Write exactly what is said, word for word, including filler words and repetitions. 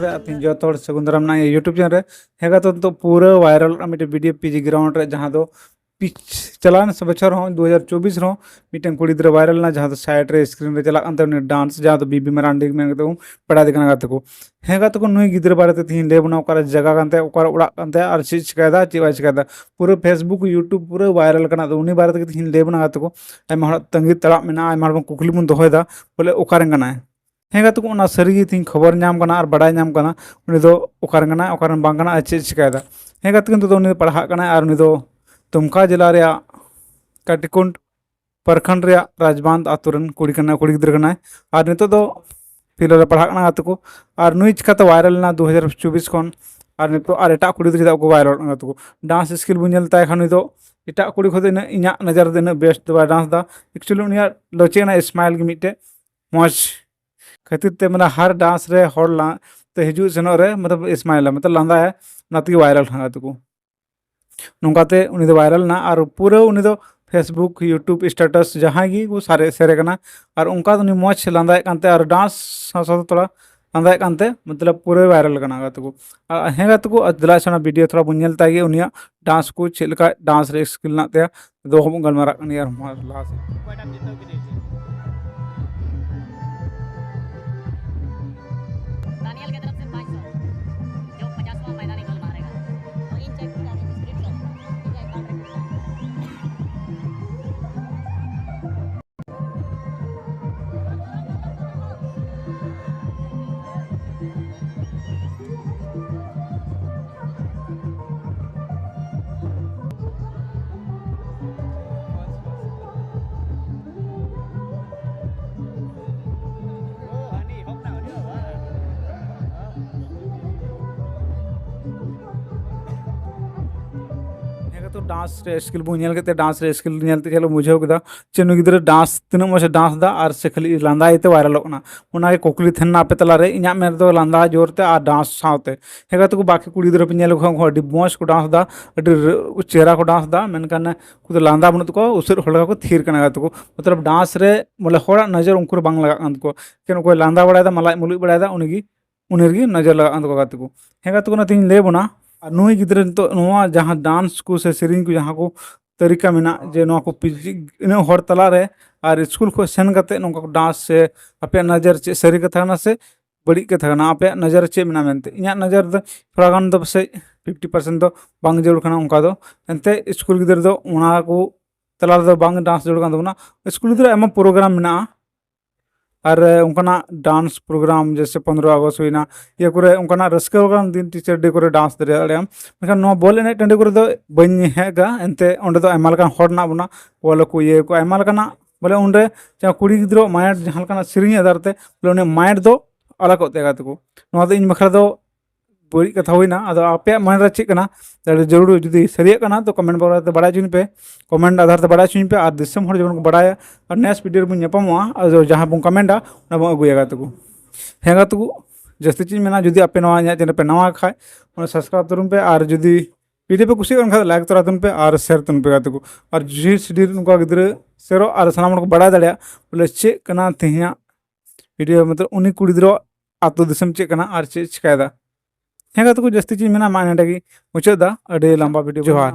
ᱟᱨ ᱛᱮᱦᱮᱧ ᱡᱚᱛᱚ ᱦᱚᱲ ᱥᱟᱹᱜᱩᱱ ᱫᱟᱨᱟᱢ ᱱᱟᱜ YouTube ᱪᱮᱱᱮᱞ ᱨᱮ᱾ ᱦᱮᱸ ᱜᱟᱛᱮ, ᱱᱤᱛᱚᱜ ᱯᱩᱨᱟᱹ ᱵᱷᱟᱭᱨᱟᱞ ᱢᱤᱫᱴᱮᱱ ᱵᱷᱤᱰᱤᱭᱳ ᱯᱤᱡᱤ ᱜᱨᱟᱣᱩᱱᱰ ᱨᱮ, ᱡᱟᱦᱟᱸ ᱫᱚ ᱯᱤᱪ ᱪᱟᱞᱟᱣᱮᱱ ᱥᱮ ᱵᱚᱪᱷᱚᱨ ᱦᱚᱸ ᱫᱩ ᱦᱟᱡᱟᱨ ᱪᱚᱵᱵᱤᱥ ᱨᱮᱦᱚᱸ ᱢᱤᱫᱴᱮᱱ ᱠᱩᱲᱤ ᱜᱤᱫᱽᱨᱟᱹ ᱵᱷᱟᱭᱨᱟᱞ ᱮᱱᱟ, ᱡᱟᱦᱟᱸ ᱫᱚ ᱥᱟᱭᱤᱰ ᱨᱮ ᱥᱠᱨᱤᱱ ᱨᱮ ᱪᱟᱞᱟᱜ ᱠᱟᱱ ᱛᱟᱦᱮᱸ ᱩᱱᱤ ᱰᱟᱱᱥ, ᱡᱟᱦᱟᱸ ᱫᱚ ᱵᱤᱵᱤ ᱢᱟᱨᱟᱱᱰᱤ ᱢᱮᱱ ᱠᱟᱛᱮ ᱵᱚᱱ ᱵᱟᱲᱟᱭ ᱠᱟᱱᱟ ᱜᱟᱛᱮ ᱠᱚ᱾ ᱦᱮᱸ ᱜᱟᱛᱮ ᱠᱚ, ᱱᱩᱭ ᱜᱤᱫᱽᱨᱟᱹ ᱵᱟᱨᱮᱛᱮ ᱛᱮᱦᱮᱧ ᱞᱟᱹᱭ ᱵᱚᱱᱟ, ᱚᱠᱟᱨᱮ ᱡᱟᱭᱜᱟ ᱠᱟᱱ ᱛᱟᱭᱟ, ᱚᱠᱟᱨᱮ ᱚᱲᱟᱜ ᱠᱟᱱ ᱛᱟᱭᱟ ᱟᱨ ᱪᱮᱫ ᱪᱤᱠᱟᱭᱫᱟ, ᱪᱮᱫ ᱵᱟᱭ ᱪᱤᱠᱟᱭᱫᱟ᱾ ᱯᱩᱨᱟᱹ Facebook, YouTube ᱯᱩᱨᱟᱹ ᱵᱷᱟᱭᱨᱟᱞ ᱠᱟᱱᱟ᱾ ᱟᱫᱚ ᱩᱱᱤ ᱵᱟᱨᱮ ᱛᱮᱜᱮ ᱛᱮᱦᱮᱧ ᱞᱟᱹᱭ ᱵᱚᱱᱟ ᱜᱟᱛᱮ ᱠᱚ᱾ ᱟᱭᱢᱟ ᱦᱚᱲᱟᱜ ᱛᱟᱺᱜᱤ ᱛᱟᱲᱟᱜ ᱢᱮᱱᱟᱜᱼᱟ, ᱟᱭᱢᱟ ᱦᱚᱲ ᱵᱚᱱ ᱠᱩᱠᱞᱤ ᱵᱚᱱ ᱫᱚᱦᱚᱭᱮᱫᱟ, ᱵᱚᱞᱮ ᱚᱠᱟᱨᱮᱱ ᱠᱟᱱᱟᱭ᱾ ᱦᱮᱸ ᱜᱟᱛᱮ ᱠᱚ, ᱚᱱᱟ ᱥᱟᱹᱨᱤ ᱜᱮ ᱛᱮᱦᱮᱧ ᱠᱷᱚᱵᱚᱨ ᱧᱟᱢ ᱠᱟᱱᱟ ᱟᱨ ᱵᱟᱰᱟᱭ ᱧᱟᱢ ᱠᱟᱱᱟ ᱩᱱᱤ ᱫᱚ ᱚᱠᱟᱨᱮᱱ ᱠᱟᱱᱟᱭ, ᱚᱠᱟᱨᱮᱱ ᱵᱟᱝ ᱠᱟᱱᱟ ᱟᱨ ᱪᱮᱫ ᱪᱤᱠᱟᱭᱫᱟ᱾ ᱦᱮᱸ ᱜᱟᱛᱮ ᱠᱚ, ᱱᱤᱛᱚᱜ ᱫᱚ ᱩᱱᱤ ᱫᱚ ᱯᱟᱲᱦᱟᱜ ᱠᱟᱱᱟᱭ ᱟᱨ ᱩᱱᱤ ᱫᱚ ᱫᱩᱢᱠᱟ ᱡᱮᱞᱟ ᱨᱮᱭᱟᱜ ᱠᱟᱴᱤᱠᱩᱱᱰ ᱯᱨᱚᱠᱷᱚᱸᱰ ᱨᱮᱭᱟᱜ ᱨᱟᱡᱽᱵᱟᱸᱫᱷ ᱟᱛᱳ ᱨᱮᱱ ᱠᱩᱲᱤ ᱠᱟᱱᱟ, ᱠᱩᱲᱤ ᱜᱤᱫᱽᱨᱟᱹ ᱠᱟᱱᱟᱭ᱾ ᱟᱨ ᱱᱤᱛᱚᱜ ᱫᱚ ᱯᱷᱤᱞᱰ ᱨᱮ ᱯᱟᱲᱦᱟᱜ ᱠᱟᱱᱟ ᱜᱟᱛᱮ ᱠᱚ᱾ ᱟᱨ ᱱᱩᱭ ᱪᱤᱠᱟᱛᱮ ᱵᱷᱟᱭᱨᱟᱞ ᱮᱱᱟ ᱫᱩ ᱦᱟᱡᱟᱨ ᱪᱚᱵᱵᱤᱥ ᱠᱷᱚᱱ, ᱟᱨ ᱱᱤᱛᱚᱜ ᱟᱨ ᱮᱴᱟᱜ ᱠᱩᱲᱤ ᱜᱤᱫᱽᱨᱟᱹ ᱪᱮᱫᱟᱜ ᱠᱚ ᱵᱷᱟᱭᱨᱟᱞ ᱠᱟᱱᱟ ᱜᱟᱛᱮ ᱠᱚ? ᱰᱟᱱᱥ ᱥᱠᱤᱞ ᱵᱚᱱ ᱧᱮᱞ ᱛᱟᱭ ᱠᱷᱟᱱ ᱩᱱᱤ ᱫᱚ ᱮᱴᱟᱜ ᱠᱩᱲᱤ ᱠᱷᱚᱱ ᱫᱚ ᱤᱱᱟᱹᱜ, ᱤᱧᱟᱹᱜ ᱱᱚᱡᱚᱨ ᱨᱮᱫᱚ ᱤᱱᱟᱹᱜ ᱵᱮᱥ ᱫᱚ ᱵᱟᱭ ᱰᱟᱱᱥ ᱮᱫᱟ᱾ ᱮᱠᱪᱩᱭᱮᱞᱤ ᱩᱱᱤᱭᱟᱜ ᱞᱚᱪᱮ ᱚᱱᱟ ᱥᱢᱟᱭᱤᱞ ᱜᱮ ᱢᱤᱫᱴᱮᱡ ᱢᱚᱡᱽ ᱠᱷᱟᱹᱛᱤᱨ ᱛᱮ, ᱢᱟᱱᱮ ᱦᱟᱨ ᱰᱟᱱᱥ ᱨᱮ ᱦᱚᱲ ᱞᱟ-, ᱛᱮ ᱦᱤᱡᱩᱜ ᱥᱮᱱᱚᱜ ᱨᱮ ᱢᱚᱛᱞᱚᱵ ᱥᱢᱟᱭᱤᱞᱟ, ᱢᱚᱛᱞᱚᱵ ᱞᱟᱸᱫᱟᱭᱟ, ᱚᱱᱟ ᱛᱮᱜᱮ ᱵᱷᱟᱭᱨᱟᱞ ᱠᱟᱱᱟ ᱜᱟᱛᱮ ᱠᱚ᱾ ᱱᱚᱝᱠᱟᱛᱮ ᱩᱱᱤ ᱫᱚ ᱵᱷᱟᱭᱨᱟᱞ ᱮᱱᱟ ᱟᱨ ᱯᱩᱨᱟᱹ ᱩᱱᱤ ᱫᱚ Facebook, YouTube status ᱡᱟᱦᱟᱸᱭ ᱜᱮ ᱠᱚ ᱥᱟᱨᱮ ᱥᱮᱨᱮ ᱠᱟᱱᱟ᱾ ᱟᱨ ᱚᱱᱠᱟ ᱫᱚ ᱩᱱᱤ ᱢᱚᱡᱽ ᱞᱟᱸᱫᱟᱭᱮᱫ ᱠᱟᱱᱛᱮ ᱟᱨ ᱰᱟᱱᱥ ᱥᱟᱶ ᱥᱟᱶᱛᱮ ᱛᱷᱚᱲᱟ ᱞᱟᱸᱫᱟᱭᱮᱫ ᱠᱟᱱᱛᱮ ᱢᱚᱛᱞᱚᱵ ᱯᱩᱨᱟᱹ ᱵᱷᱟᱭᱨᱟᱞ ᱠᱟᱱᱟ ᱜᱟᱛᱮ ᱠᱚ᱾ ᱟᱨ ᱦᱮᱸ ᱜᱟᱛᱮ ᱠᱚ, ᱟᱨ ᱫᱮᱞᱟ ᱥᱮ ᱚᱱᱟ ᱵᱷᱤᱰᱤᱭᱳ ᱛᱷᱚᱲᱟ ᱵᱚᱱ ᱧᱮᱞ ᱛᱟᱭ ᱜᱮ, ᱩᱱᱤᱭᱟᱜ ᱰᱟᱱᱥ ᱠᱚ ᱪᱮᱫ ᱞᱮᱠᱟ ᱰᱟᱱᱥ ᱨᱮ ᱥᱠᱤᱞ ᱢᱮᱱᱟᱜ ᱛᱟᱭᱟ᱾ ᱫᱚ ᱦᱚᱸᱵᱚᱱ ᱜᱟᱞᱢᱟᱨᱟᱜ ᱠᱟᱱ ᱜᱮᱭᱟ ᱟᱨᱦᱚᱸ ᱞᱟᱦᱟ ᱥᱮᱫ᱾ ᱫᱟᱱᱤᱭᱮᱞ ᱜᱮᱫᱨᱚᱯ ᱥᱮ ᱯᱟᱸᱪ ᱥᱚ, ᱡᱚᱵ ᱯᱚᱪᱟᱥ ᱣᱟᱸ ᱢᱚᱭᱫᱟᱱᱤ ᱜᱳᱞ ᱢᱟᱨᱮᱜᱟ᱾ ᱛᱚ ᱤᱧ ᱪᱮᱠ ᱠᱮᱫᱟ, ᱟᱹᱰᱤ ᱰᱤᱥᱠᱨᱤᱯᱥᱚᱱ ᱤᱧᱟᱹᱜ ᱮᱠᱟᱣᱩᱱᱴ ᱨᱮ ᱠᱩᱞ ᱠᱟᱜ ᱢᱮ᱾ ᱦᱮᱸ ᱜᱟᱛᱮ, ᱰᱟᱱᱥ ᱨᱮ ᱥᱠᱤᱞ ᱵᱚᱱ ᱧᱮᱞ ᱠᱮᱫ ᱛᱮ, ᱰᱟᱱᱥ ᱨᱮ ᱥᱠᱤᱞ ᱧᱮᱞ ᱛᱮ ᱪᱮᱫ ᱞᱮ ᱵᱩᱡᱷᱟᱹᱣ ᱠᱮᱫᱟ ᱡᱮ ᱱᱩᱭ ᱜᱤᱫᱽᱨᱟᱹ ᱰᱟᱱᱥ ᱛᱤᱱᱟᱹᱜ ᱢᱚᱡᱽ ᱮ ᱰᱟᱱᱥ ᱮᱫᱟ ᱟᱨ ᱥᱮ ᱠᱷᱟᱹᱞᱤ ᱞᱟᱸᱫᱟᱭ ᱛᱮ ᱵᱷᱟᱭᱨᱟᱞᱚᱜ ᱠᱟᱱᱟ᱾ ᱚᱱᱟᱜᱮ ᱠᱩᱠᱞᱤ ᱛᱟᱦᱮᱱᱟ ᱟᱯᱮ ᱛᱟᱞᱟᱨᱮ, ᱤᱧᱟᱹᱜ ᱢᱮᱱ ᱨᱮᱫᱚ ᱞᱟᱸᱫᱟ ᱡᱳᱨ ᱛᱮ ᱟᱨ ᱰᱟᱱᱥ ᱥᱟᱶᱛᱮ᱾ ᱦᱮᱸ ᱜᱟᱛᱮ ᱠᱚ, ᱵᱟᱠᱤ ᱠᱩᱲᱤ ᱜᱤᱫᱽᱨᱟᱹ ᱯᱮ ᱧᱮᱞ ᱞᱮᱠᱚ ᱠᱷᱟᱱ ᱩᱱᱠᱩ ᱟᱹᱰᱤ ᱢᱚᱡᱽ ᱠᱚ ᱰᱟᱱᱥ ᱮᱫᱟ, ᱟᱹᱰᱤ ᱨᱟᱹ-, ᱪᱮᱦᱨᱟ ᱠᱚ ᱰᱟᱱᱥ ᱮᱫᱟ, ᱢᱮᱱᱠᱷᱟᱱ ᱩᱱᱠᱩ ᱫᱚ ᱞᱟᱸᱫᱟ ᱵᱟᱹᱱᱩᱜ ᱛᱟᱠᱚᱣᱟ, ᱩᱥᱟᱹᱫ ᱦᱚᱲ ᱞᱮᱠᱟ ᱠᱚ ᱛᱷᱤᱨ ᱠᱟᱱᱟ ᱜᱟᱛᱮ ᱠᱚ᱾ ᱢᱚᱛᱞᱚᱵ ᱰᱟᱱᱥ ᱨᱮ ᱵᱚᱞᱮ ᱦᱚᱲᱟᱜ ᱱᱚᱡᱚᱨ ᱩᱱᱠᱩ ᱨᱮ ᱵᱟᱝ ᱞᱟᱜᱟᱜ ᱠᱟᱱ ᱛᱟᱠᱚᱣᱟ᱾ ᱮᱠᱮᱱ ᱚᱠᱚᱭ ᱞᱟᱸᱫᱟ ᱵᱟᱲᱟᱭᱮᱫᱟ, ᱢᱟᱞᱟᱡ ᱢᱩᱞᱩᱡ ᱵᱟᱲᱟᱭᱮᱫᱟ, ᱩᱱᱤᱜᱮ ᱩᱱᱤ ᱨᱮᱜᱮ ᱱᱚᱡᱚᱨ ᱞᱟᱜᱟᱜ ᱠᱟᱱ ᱛᱟᱠᱚᱣᱟ ᱜᱟᱛᱮ ᱠᱚ᱾ ᱦᱮᱸ ᱜᱟᱛᱮ ᱠᱚ, ᱚᱱᱟᱛᱤᱧ ᱞᱟᱹᱭ ᱵᱚᱱᱟ, ᱟᱨ ᱱᱩᱭ ᱜᱤᱫᱽᱨᱟᱹ ᱱᱤᱛᱚᱜ ᱱᱚᱣᱟ ᱡᱟᱦᱟᱸ ᱰᱟᱱᱥ ᱠᱚ ᱥᱮ ᱥᱮᱨᱮᱧ ᱠᱚ ᱡᱟᱦᱟᱸ ᱠᱚ ᱛᱟᱹᱨᱤᱠᱟ ᱢᱮᱱᱟᱜ, ᱡᱮ ᱱᱚᱣᱟ ᱠᱚ ᱯᱤᱡᱤ-, ᱤᱱᱟᱹᱜ ᱦᱚᱲ ᱛᱟᱞᱟᱨᱮ ᱟᱨ ᱥᱠᱩᱞ ᱠᱷᱚᱱ ᱥᱮᱱ ᱠᱟᱛᱮ ᱱᱚᱝᱠᱟ ᱠᱚ ᱰᱟᱱᱥ, ᱥᱮ ᱟᱯᱮᱭᱟᱜ ᱱᱚᱡᱚᱨ ᱪᱮᱫ ᱥᱟᱹᱨᱤ ᱠᱟᱛᱷᱟ ᱠᱟᱱᱟ ᱥᱮ ᱵᱟᱹᱲᱤᱡ ᱠᱟᱛᱷᱟ ᱠᱟᱱᱟ? ᱟᱯᱮᱭᱟᱜ ᱱᱚᱡᱚᱨ ᱨᱮ ᱪᱮᱫ ᱢᱮᱱᱟᱜᱼᱟ ᱢᱮᱱᱛᱮ? ᱤᱧᱟᱹᱜ ᱱᱚᱡᱚᱨ ᱨᱮᱫᱚ ᱛᱷᱚᱲᱟ ᱜᱟᱱ ᱫᱚ ᱯᱟᱥᱮᱡ ᱯᱷᱤᱯᱴᱤ ᱯᱟᱨᱥᱮᱱᱴ ᱫᱚ ᱵᱟᱝ ᱡᱟᱹᱨᱩᱲ ᱠᱟᱱᱟ ᱚᱱᱠᱟ ᱫᱚ᱾ ᱮᱱᱛᱮ ᱥᱠᱩᱞ ᱜᱤᱫᱽᱨᱟᱹ ᱫᱚ ᱚᱱᱟ ᱠᱚ ᱛᱟᱞᱟ ᱨᱮᱫᱚ ᱵᱟᱝ ᱰᱟᱱᱥ ᱡᱟᱹᱨᱩᱲ ᱠᱟᱱ ᱛᱟᱵᱚᱱᱟ᱾ ᱥᱠᱩᱞ ᱜᱤᱫᱽᱨᱟᱹ ᱟᱭᱢᱟ ᱯᱨᱳᱜᱨᱟᱢ ᱢᱮᱱᱟᱜᱼᱟ, ᱟᱨ ᱚᱱᱠᱟᱱᱟᱜ ᱰᱟᱱᱥ ᱯᱨᱳᱜᱨᱟᱢ ᱡᱮᱭᱥᱮ ᱯᱚᱱᱨᱚ ᱟᱜᱚᱥᱴ ᱦᱩᱭᱱᱟ, ᱤᱭᱟᱹ ᱠᱚᱨᱮ ᱚᱱᱠᱟᱱᱟᱜ ᱨᱟᱹᱥᱠᱟᱹ ᱞᱮᱠᱟᱱ ᱫᱤᱱ ᱴᱤᱪᱟᱨ ᱰᱮ ᱠᱚᱨᱮ ᱰᱟᱱᱥ ᱫᱟᱲᱮᱭᱟᱜ ᱟᱢ᱾ ᱢᱮᱱᱠᱷᱟᱱ ᱱᱚᱣᱟ ᱵᱚᱞ ᱮᱱᱮᱡ ᱴᱟᱺᱰᱤ ᱠᱚᱨᱮ ᱫᱚ ᱵᱟᱹᱧ ᱦᱮᱡ ᱟᱠᱟᱱᱟ, ᱮᱱᱛᱮ ᱚᱸᱰᱮ ᱫᱚ ᱟᱭᱢᱟ ᱞᱮᱠᱟᱱ ᱦᱚᱲ ᱢᱮᱱᱟᱜ ᱵᱚᱱᱟ, ᱵᱚᱞ ᱠᱚ ᱤᱭᱟᱹ ᱠᱚ ᱟᱭᱢᱟ ᱞᱮᱠᱟᱱᱟᱜ, ᱵᱚᱞᱮ ᱚᱸᱰᱮ ᱡᱟᱦᱟᱸ ᱠᱩᱲᱤ ᱜᱤᱫᱽᱨᱟᱹ ᱢᱟᱭᱮᱱᱰ ᱡᱟᱦᱟᱸ ᱞᱮᱠᱟᱱᱟᱜ ᱥᱮᱨᱮᱧ ᱟᱫᱷᱟᱨ ᱛᱮ, ᱵᱚᱞᱮ ᱩᱱᱤᱭᱟᱜ ᱢᱟᱭᱮᱱᱰ ᱫᱚ ᱟᱞᱟᱜᱚᱜ ᱛᱟᱭᱟ ᱜᱟᱛᱮ ᱠᱚ᱾ ᱱᱚᱣᱟ ᱫᱚ ᱤᱧ ᱵᱟᱠᱷᱨᱟ ᱫᱚ ᱵᱟᱹᱲᱤᱡ ᱠᱟᱛᱷᱟ ᱦᱩᱭᱱᱟ᱾ ᱟᱫᱚ ᱟᱯᱮᱭᱟᱜ ᱢᱚᱱᱮ ᱨᱮ ᱪᱮᱫ ᱠᱟᱱᱟ? ᱛᱟᱦᱞᱮ ᱡᱟᱹᱨᱩᱲ ᱡᱩᱫᱤ ᱥᱟᱹᱨᱤᱭᱟᱜ ᱠᱟᱱᱟ ᱛᱚ ᱠᱚᱢᱮᱱᱴ ᱵᱚᱠᱥ ᱨᱮ ᱵᱟᱲᱟᱭ ᱦᱚᱪᱚᱧ ᱯᱮ, ᱠᱚᱢᱮᱱᱴ ᱟᱫᱷᱟᱨ ᱛᱮ ᱵᱟᱲᱟᱭ ᱦᱚᱪᱚᱧ ᱯᱮ, ᱟᱨ ᱫᱤᱥᱚᱢ ᱦᱚᱲ ᱡᱮᱢᱚᱱ ᱠᱚ ᱵᱟᱲᱟᱭᱟ, ᱟᱨ ᱱᱮᱠᱥᱴ ᱵᱷᱤᱰᱤᱭᱳ ᱨᱮᱵᱚᱱ ᱧᱟᱯᱟᱢᱚᱜᱼᱟ᱾ ᱟᱫᱚ ᱡᱟᱦᱟᱸ ᱵᱚᱱ ᱠᱚᱢᱮᱱᱴᱟ ᱚᱱᱟ ᱵᱚᱱ ᱟᱹᱜᱩᱭᱟ ᱜᱟᱛᱮ ᱠᱚ᱾ ᱦᱮᱸ ᱜᱟᱛᱮ ᱠᱚ, ᱡᱟᱹᱥᱛᱤ ᱪᱮᱫ ᱤᱧ ᱢᱮᱱᱟ, ᱡᱩᱫᱤ ᱟᱯᱮ ᱱᱚᱣᱟ ᱤᱧᱟᱹᱜ ᱪᱮᱱᱮᱞ ᱯᱮ ᱱᱟᱣᱟ ᱠᱷᱟᱡ ᱚᱱᱟ ᱥᱟᱵᱥᱠᱨᱟᱭᱤᱵ ᱛᱟᱵᱚᱱ ᱯᱮ, ᱟᱨ ᱡᱩᱫᱤ ᱵᱷᱤᱰᱤᱭᱳ ᱯᱮ ᱠᱩᱥᱤᱭᱟᱜ ᱠᱟᱱ ᱠᱷᱟᱡ ᱞᱟᱭᱤᱠ ᱛᱚᱨᱟ ᱛᱟᱵᱚᱱ ᱯᱮ ᱟᱨ ᱥᱮᱭᱟᱨ ᱛᱟᱵᱚᱱ ᱯᱮ ᱜᱟᱛᱮ ᱠᱚ᱾ ᱟᱨ ᱡᱩᱫᱤ ᱥᱤᱰᱤ ᱱᱚᱝᱠᱟ ᱜᱤᱫᱽᱨᱟᱹ ᱥᱮᱨᱚᱜ ᱟᱨ ᱥᱟᱱᱟᱢ ᱦᱚᱲ ᱠᱚ ᱵᱟᱲᱟᱭ ᱫᱟᱲᱮᱭᱟᱜ ᱵᱚᱞᱮ ᱪᱮᱫ ᱠᱟᱱᱟ ᱛᱮᱦᱮᱧᱟᱜ ᱵᱷᱤᱰᱤᱭᱳ, ᱢᱚᱛᱞᱚᱵ ᱩᱱᱤ ᱠᱩᱲᱤ ᱜᱤᱫᱽᱨᱟᱹ ᱟᱛᱳ ᱫᱤᱥᱚᱢ ᱪᱮᱫ ᱠᱟᱱᱟ ᱟᱨ ᱪᱮᱫ ᱪᱤᱠᱟᱭᱮᱫᱟ᱾ ᱦᱮᱸ ᱜᱟᱛᱮ ᱠᱚ, ᱡᱟᱹᱥᱛᱤ ᱪᱮᱫ ᱤᱧ ᱢᱮᱱᱟ, ᱢᱟ ᱱᱚᱸᱰᱮ ᱜᱮ ᱢᱩᱪᱟᱹᱫ ᱫᱟ᱾ ᱟᱹᱰᱤ ᱞᱟᱢᱵᱟ ᱵᱷᱤᱰᱤᱭᱳ᱾ ᱡᱚᱦᱟᱨ᱾